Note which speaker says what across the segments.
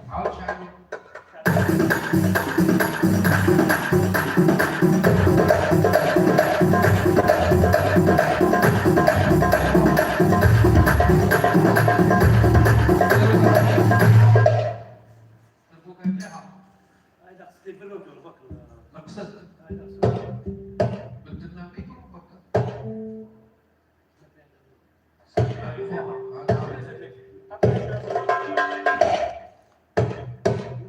Speaker 1: عاود شعلوا. البوكا مليحة.
Speaker 2: هذا خصني في ال retour برك.
Speaker 1: نقصت.
Speaker 2: هذا
Speaker 1: بدلنا الميكرو برك.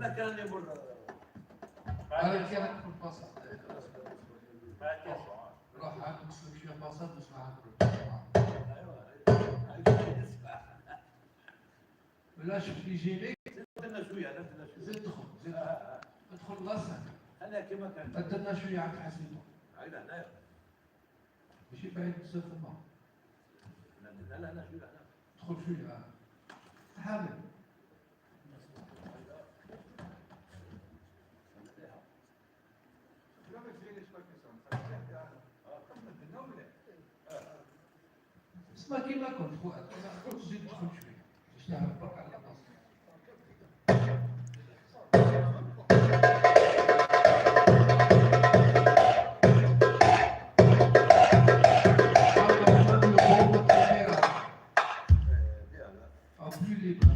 Speaker 2: ما كان يمر.
Speaker 1: انا كي راك في الباصات، روح عاد نسلك شويه باصات واسمع. ولا شفت لي جيني.
Speaker 2: درنا شويه، درنا شويه.
Speaker 1: زيد دخل، زيد ادخل لاصق.
Speaker 2: انا كما كان.
Speaker 1: بدلنا شويه عند حسيبه.
Speaker 2: هكذا هنايا.
Speaker 1: ماشي بعيد بزاف تما.
Speaker 2: لا لا، هنا شويه هنا.
Speaker 1: دخل شويه حامل. اسمع، كيما كنت فؤاد، زيد دخل شويه باش تعرف برك على البلاصه. En plus libre,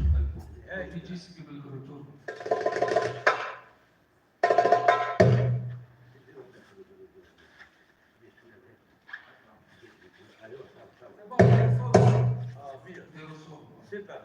Speaker 1: كي تجي قبل ال retour. ديرو صوت.
Speaker 2: Super.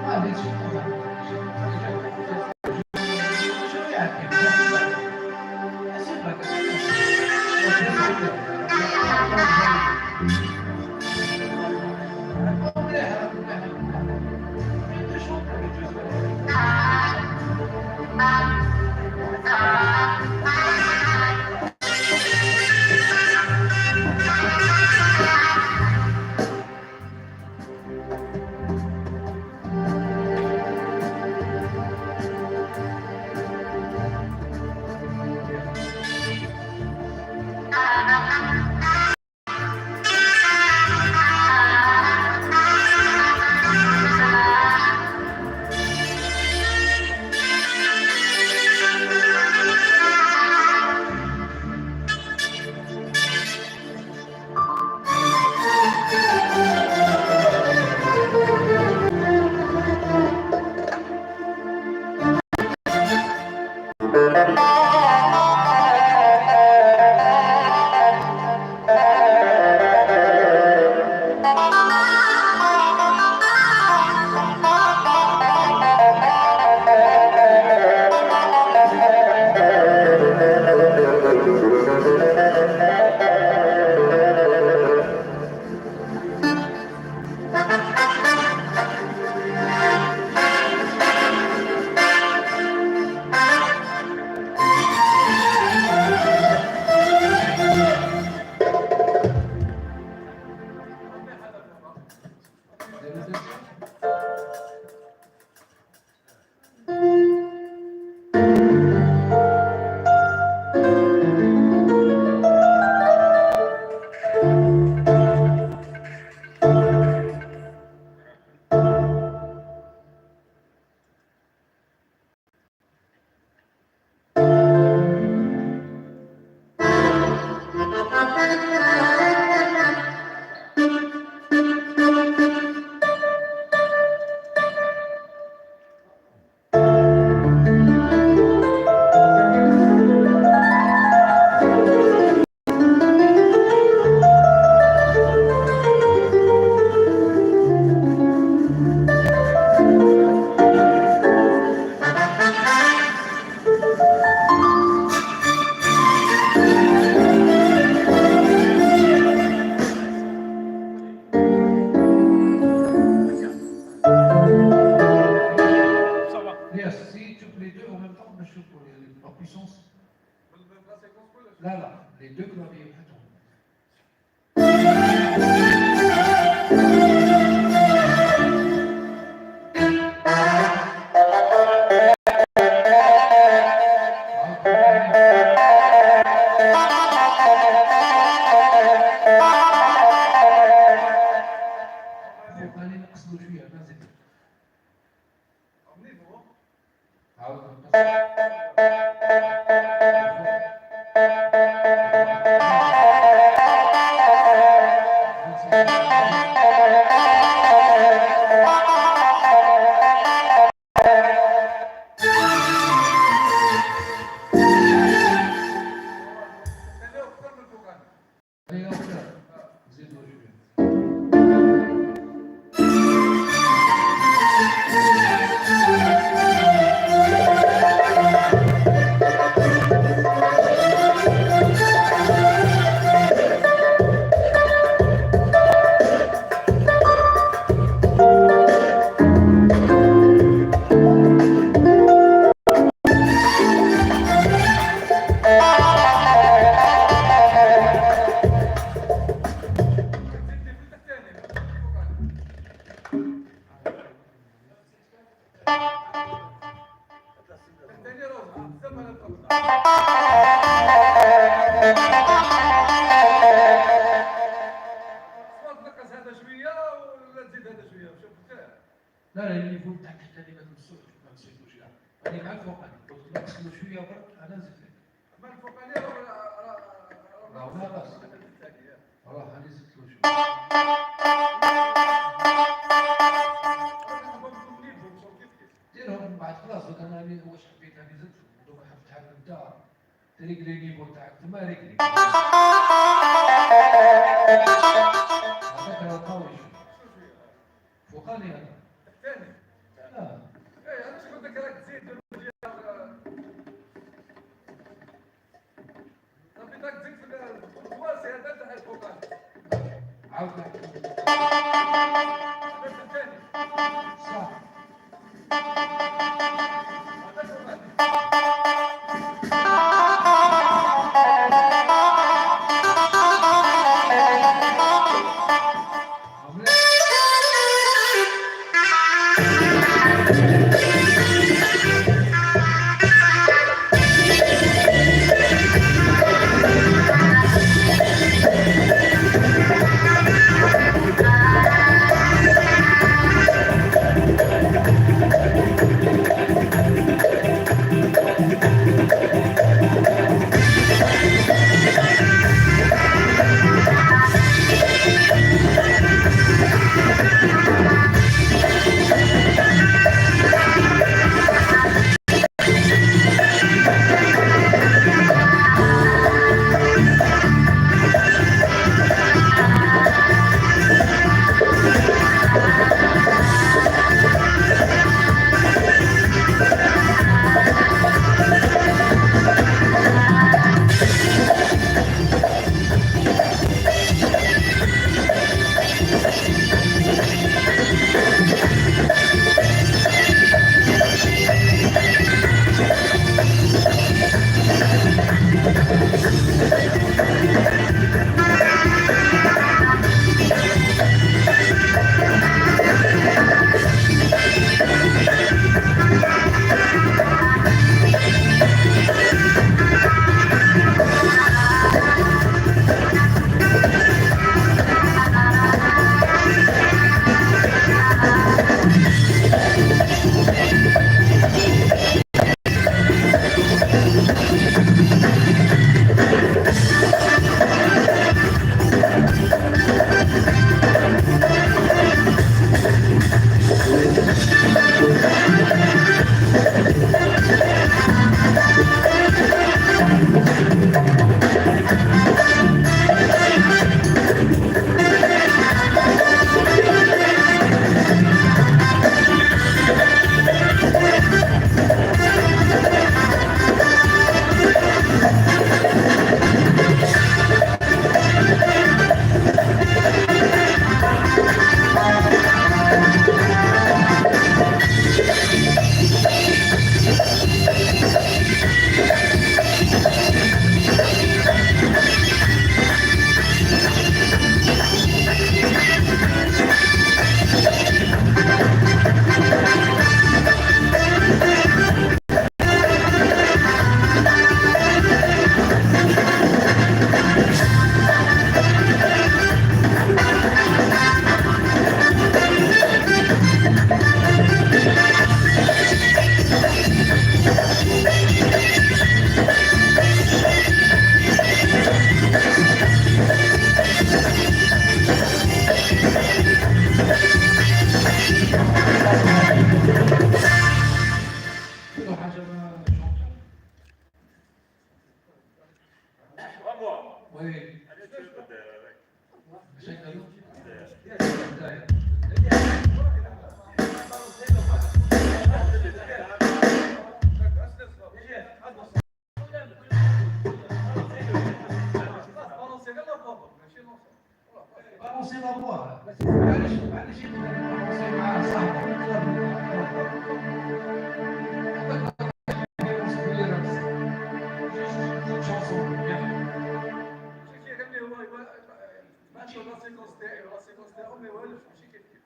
Speaker 1: معليش. شو يعني؟
Speaker 2: Ça va.
Speaker 1: Yes, si tu les deux en même temps, نشوفوا la puissance. لا لا، les deux claviers وحدهم. فوقاني نقصلو شويه، انا نزيد عاود نقص. خلينا أكثر. نزيدو شويه.
Speaker 2: نقص هذا شويه ولا تزيد هذا شويه، شوف انت.
Speaker 1: لا لا، ال niveau تاع تحت ما تمسوش، ما تزيدوش. راني مع الفوقاني، قلت نقص له شويه برك، انا نزيد لك.
Speaker 2: ما الفوقاني راه
Speaker 1: راه ناقص، راه انا زدت له شويه. ديرهم. بعد خلاص دوك انا واش حبيت انا زدت دوك حبيت حاب انت تريقلي niveau تاعك تما ريقلي هذاك راه قوي شويه فوقاني هذا.
Speaker 2: الثاني.
Speaker 1: لا.
Speaker 2: ايه انا شكون قلت لك راك تزيد صافي راك تزيد في التواسي هذا تاع الفوقاني.
Speaker 1: عاود.
Speaker 2: بس الثاني.
Speaker 1: صح.
Speaker 2: هذاك فوقاني.
Speaker 1: مليح. كل حاجه ما chanteur. Oui. شكله داير. Balancer la voix. معليش معليش يقدر يبالونسي مع صاحبه. Chanson bien.
Speaker 2: ماشي كيغني هو ما عنده la séquence تاعي ولا séquence تاعو ما يوالفش ماشي كيف كيف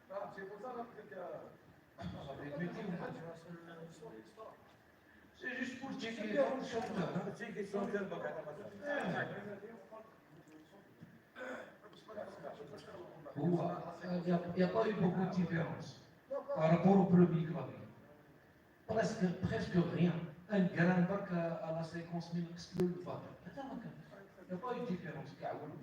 Speaker 2: فهمت c'est pour ça قلت لك.
Speaker 1: C'est juste pour checker le chanteur. هو il n'y a pas eu beaucoup de différence par rapport au premier clavier. Presque, presque rien. Un grain برك à la séquence من نقص له ال fader. هذا ما كان. Il n'y a pas eu de différence كاع والو.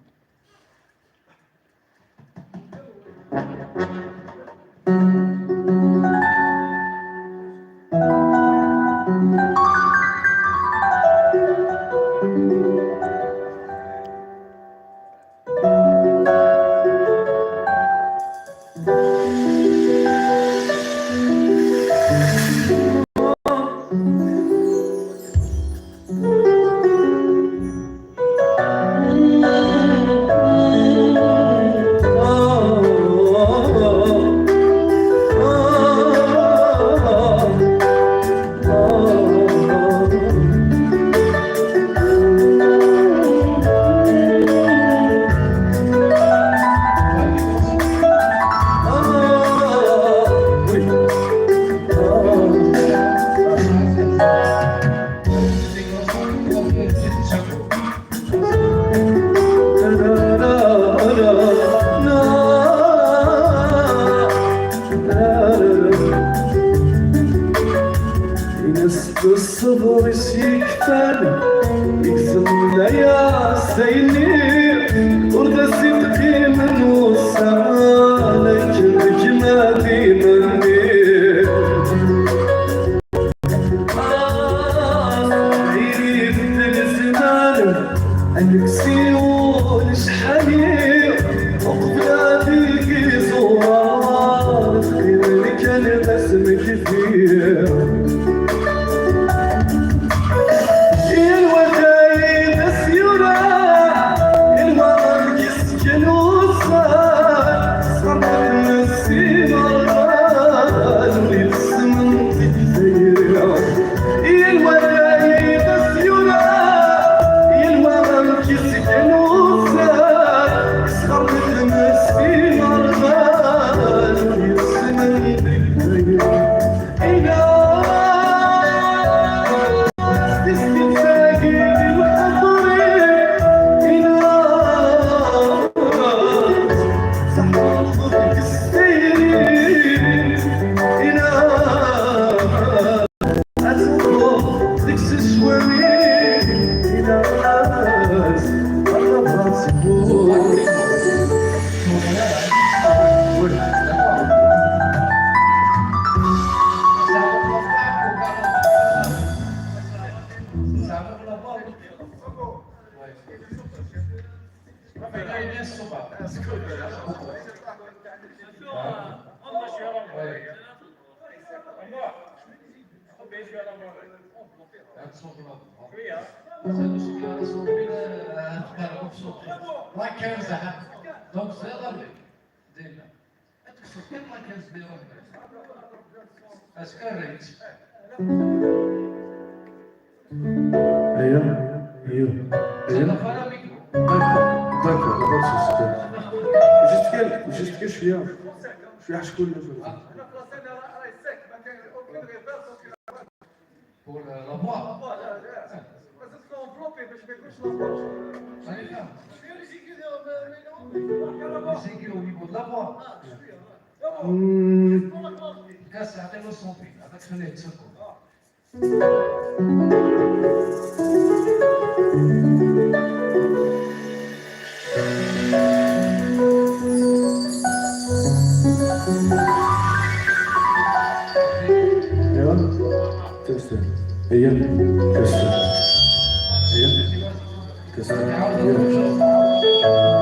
Speaker 3: الصبر يكفل يكسب يا سيلي ورد صدقي من وصالك بك ما ديما عيني في الزمان انك سيول شحالي وقبل بيك زوران غير كان اسمك فيه الودايد سيورا الورق يسكن وصال صبر نسيم الغال ويسمن تكثير الودايد سيورا الورق يسكن وصال صبر نسيم الغال ويسمن تكثير
Speaker 1: D'accord. Ça reprend pas au 40. Ça reprend pas au. Ouais. Mais bien sûr pas. Ouais. La 15 donc c'est la ديالنا تكسر كان la 15 ديال est-ce que ريت
Speaker 3: ايوه ايوه
Speaker 1: Ça va la micro.
Speaker 3: D'accord, d'accord, pas de souci. Juste que شوية شوية شكون اللي
Speaker 2: انا بلاصتي راهي sec ما كاين aucune réverb.
Speaker 1: Pour la voix.
Speaker 2: Voilà, بس enveloppé باش ما يكونش la voix.
Speaker 1: راني فاهم.
Speaker 2: شويه les aigus.
Speaker 1: Les aigus au niveau de la voix. كاس عطيله son فين هذاك خليه يتسكر.
Speaker 3: ايوه test ايوه test ايوه test
Speaker 1: عاود.
Speaker 3: ايوه.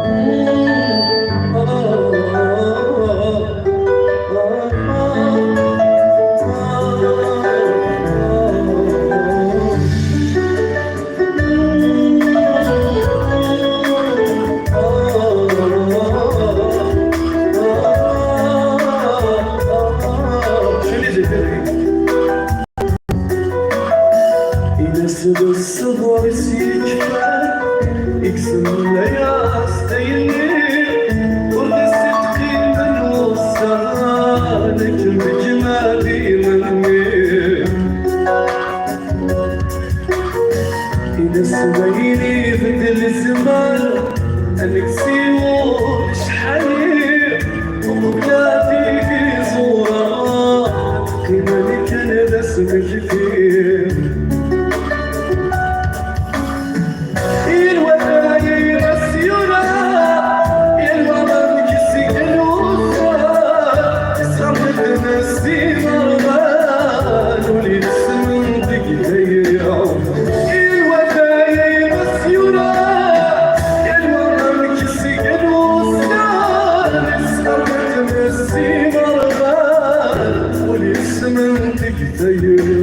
Speaker 3: ينسد الصبر يكفى يقسم يا ستيلي ورد الصدق من وصالك بجمالي مني ينسويني في الزمان انك سيول شحالي وقبلاتي في صورة قيمة كان اسمك فيه الوداير السيورة الورق السجن صرت نسي مرغان وللسمن تقهير الوداير السيورة الورق السجن صرت نسي مرغان وللسمن تقهير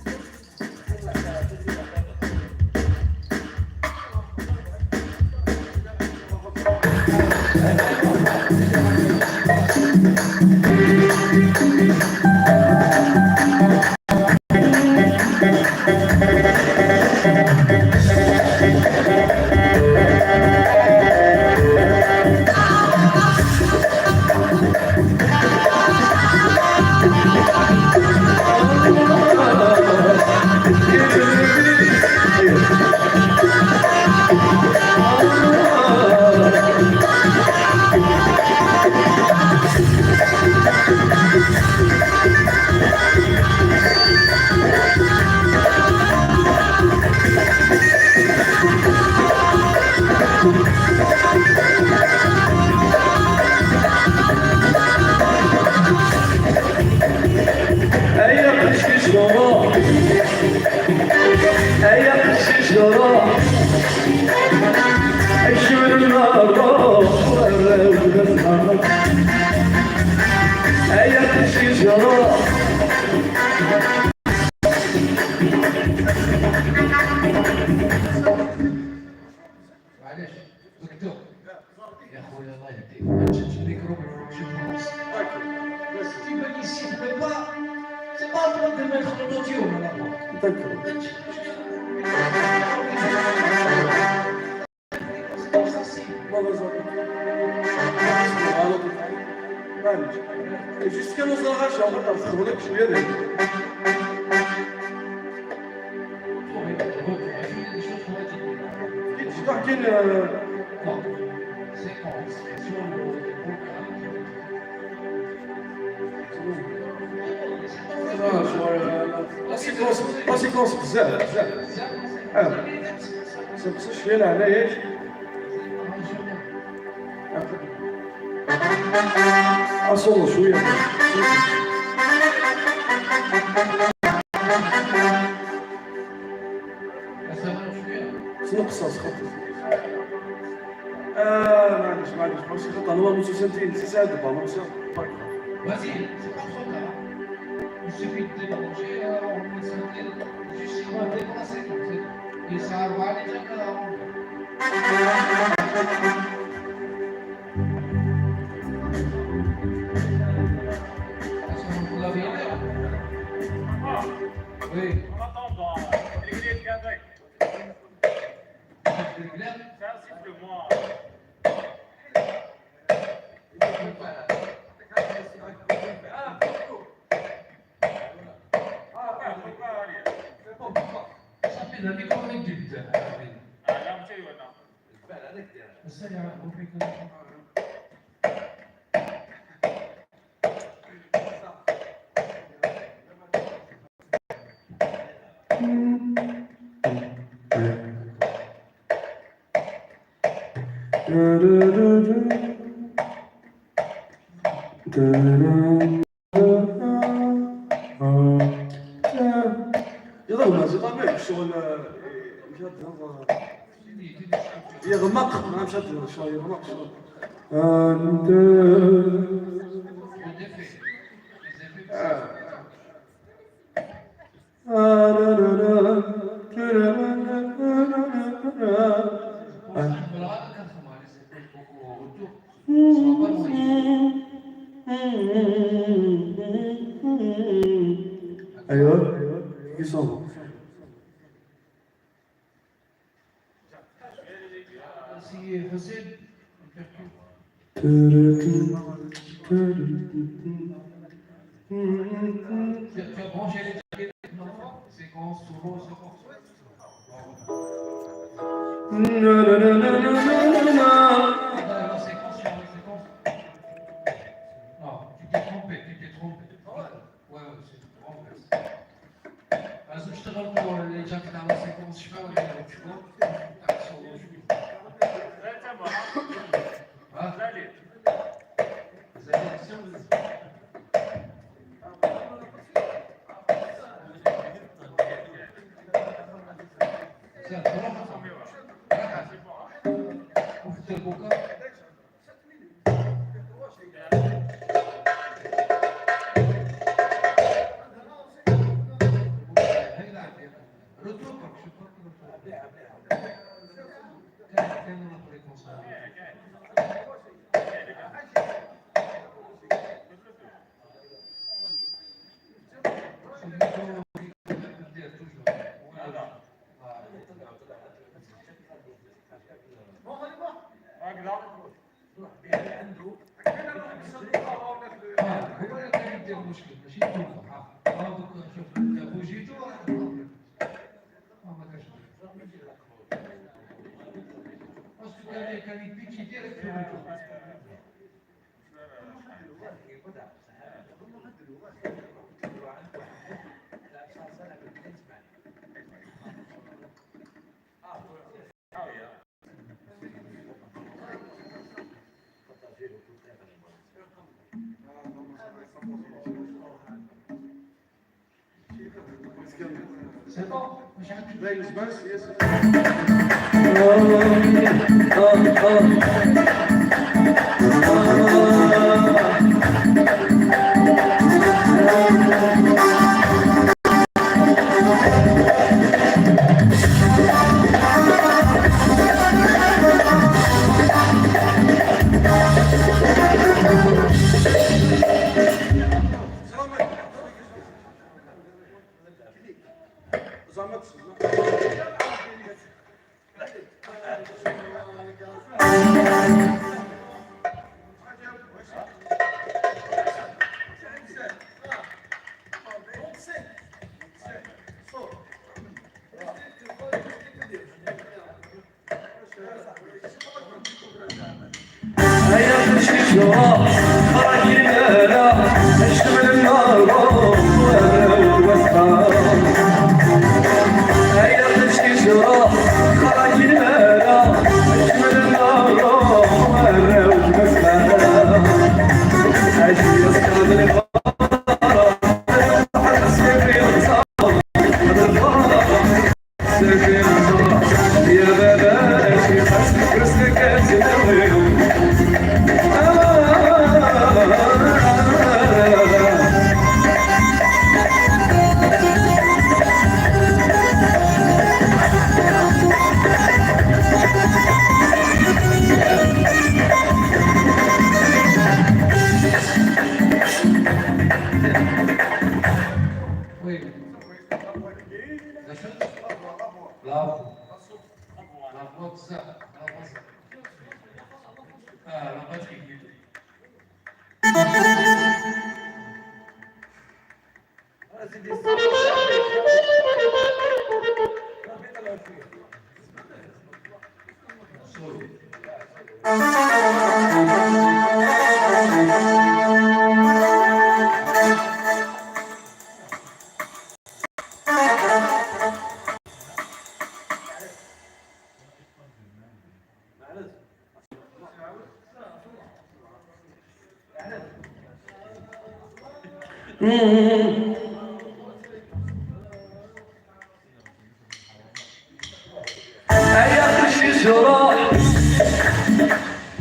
Speaker 2: Thank
Speaker 3: هيا قشي شجرة، هيا قشي شجرة، الشمر النار، هيا قشي شجرة.
Speaker 1: معليش دكتور يا خويا، الله يهديك، ما تشدش الميكرو من فوق، شد النص. تيبان لي سي با c'est pas toi de mettre l'autotune là.
Speaker 3: D'accord. Mauvaise habitude. معليش، juste كانوا صراحة شغل نخدم شوية ديال كي كاين.
Speaker 1: Séquence sur le vocal.
Speaker 3: La séquence، la séquence بزاف بزاف. اه سي شوية لهنا ياك. اصور شوية. نقص خط. معليش معليش، ماشي خطا، هو مسلسلتين سي ساعد با non c'est pas.
Speaker 1: Vas-y, c'est pas trop tard. Il suffit de débrancher, on met synthé, juste il va déplacer comme ça. Et ça va aller déjà à la. Est-ce que vous l'avez aimé? Oui.
Speaker 4: En attendant, réglez le Québec.
Speaker 1: C'est clair.
Speaker 4: C'est un sifflement. Ah, faut pas aller.
Speaker 1: Ça fait le micro avec du putain.
Speaker 4: Ah, là, monsieur, non.
Speaker 1: السلام عليكم.
Speaker 3: يضرب يضرب شغل يغمق، ما مشات شوية، يغمق شغل انت.
Speaker 1: Les effets. Les effets.
Speaker 3: آه لا لا لا لا لا
Speaker 1: Pour ça, on verra quand les effets beaucoup au retour. Ils sont pas loin.
Speaker 3: ايوه يصور.
Speaker 1: Si Hussein,
Speaker 3: Tu
Speaker 1: tu as branché les jackets, non? Séquence, solo, séquence. La séquence, sur la séquence. Non, tu t'es trompé, tu t'es trompé. Ouais, c'est renverse. لازم تشتغل les jackets على séquence شوية ولا tu vois تاع solo شوية.
Speaker 4: لا تمام.
Speaker 1: ها
Speaker 4: زاليت.
Speaker 1: زين. زين، روح روح وفي الدربوكة. Retour برك، شوف برك. كاين la fréquence. C'est bon. مش عندي.
Speaker 3: باين بس yes. زعما يا بابا
Speaker 1: Oui. La voix. La voix de ça. La voix ça. Ah, la batterie plutôt. Solo.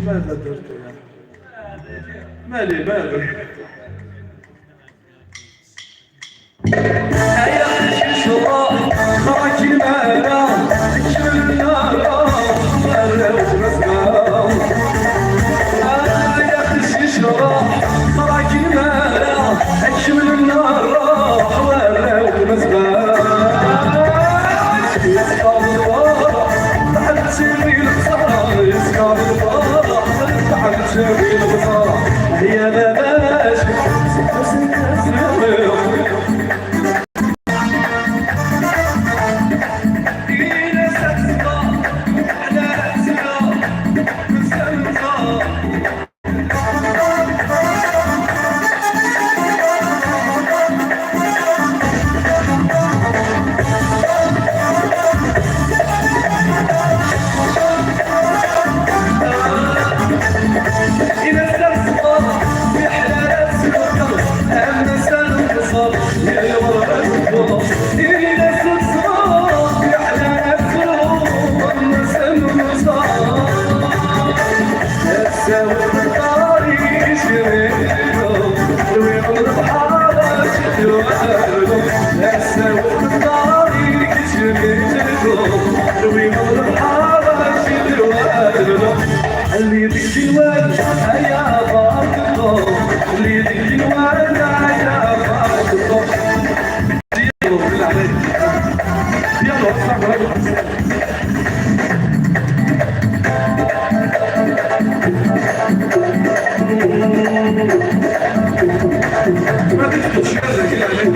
Speaker 3: ماذا درت يا مالي ماذا؟ يا بابا. اللي ديك الواد يا فاطمة، اللي ديك الواد يا فاطمة. يلا بالله عليك، يلا اطلع. ما تسكتش، يلا كده عليك.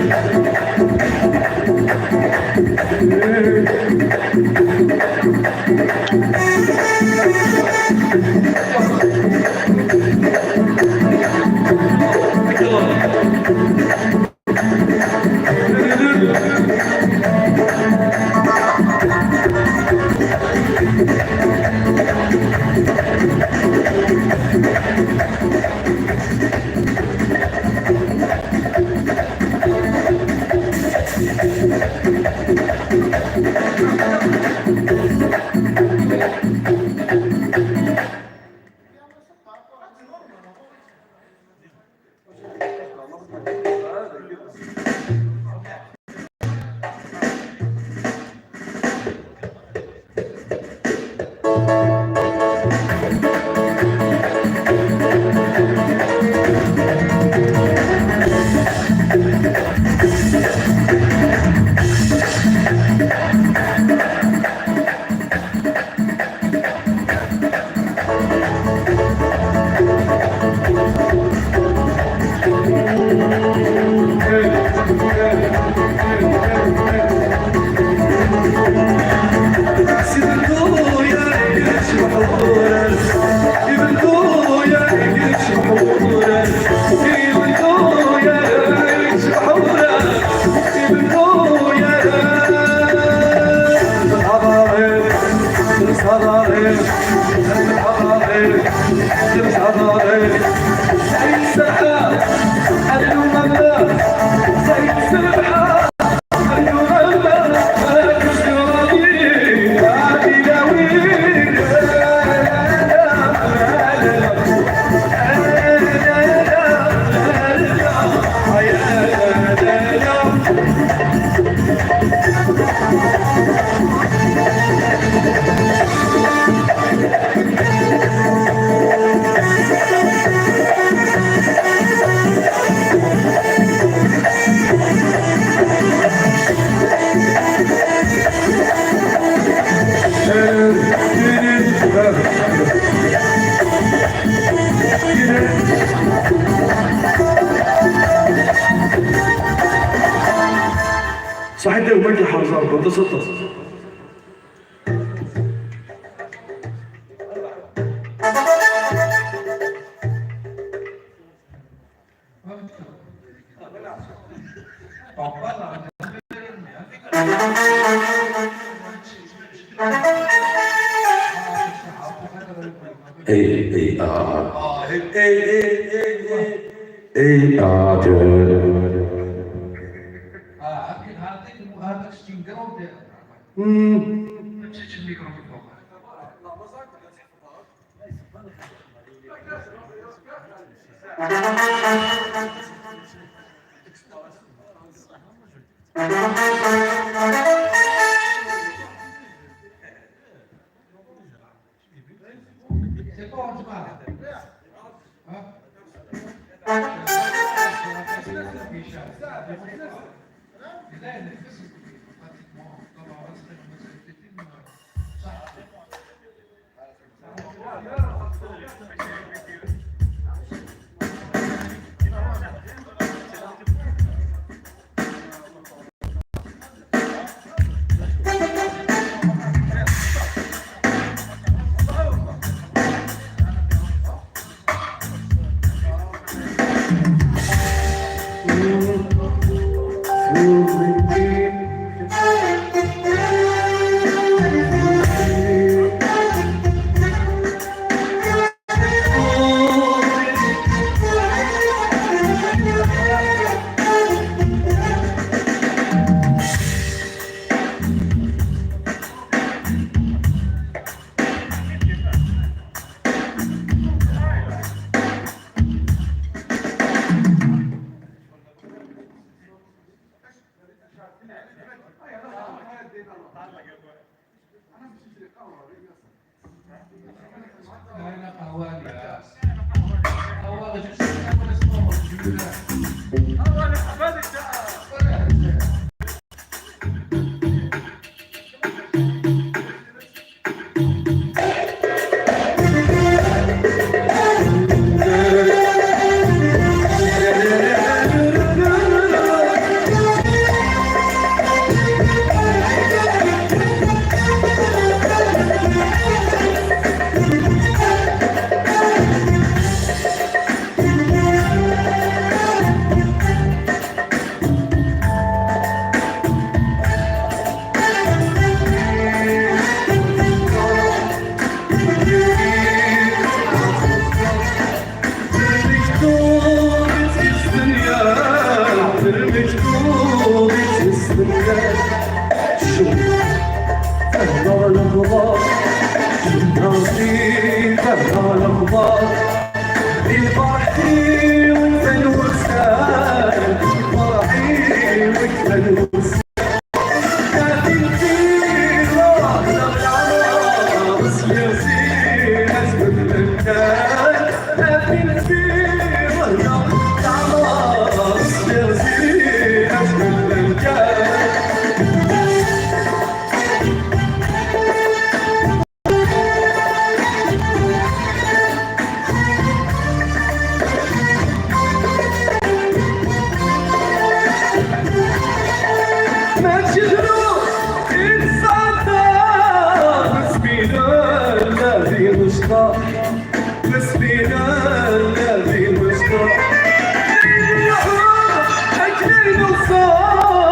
Speaker 3: صحيح ده وماكل حرزان كنت ستة.
Speaker 5: A A R A A A A A D.
Speaker 1: هذاك c'est grande. ما مشيتش الميكرو في الفوق. C'est bon, جماعة. ها؟ لا لا، pratiquement صح. لا قهوة لا قهوة.
Speaker 3: مسكينة الذي مشتاق أكلين وصار.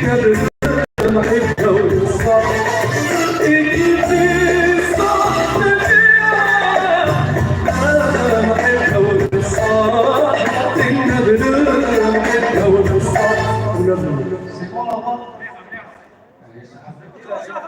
Speaker 3: بالمحبة والصبر إيدي الصح المحبة والصح إن بالمحبة والصح.
Speaker 1: C'est bon là-bas. Allez, ça.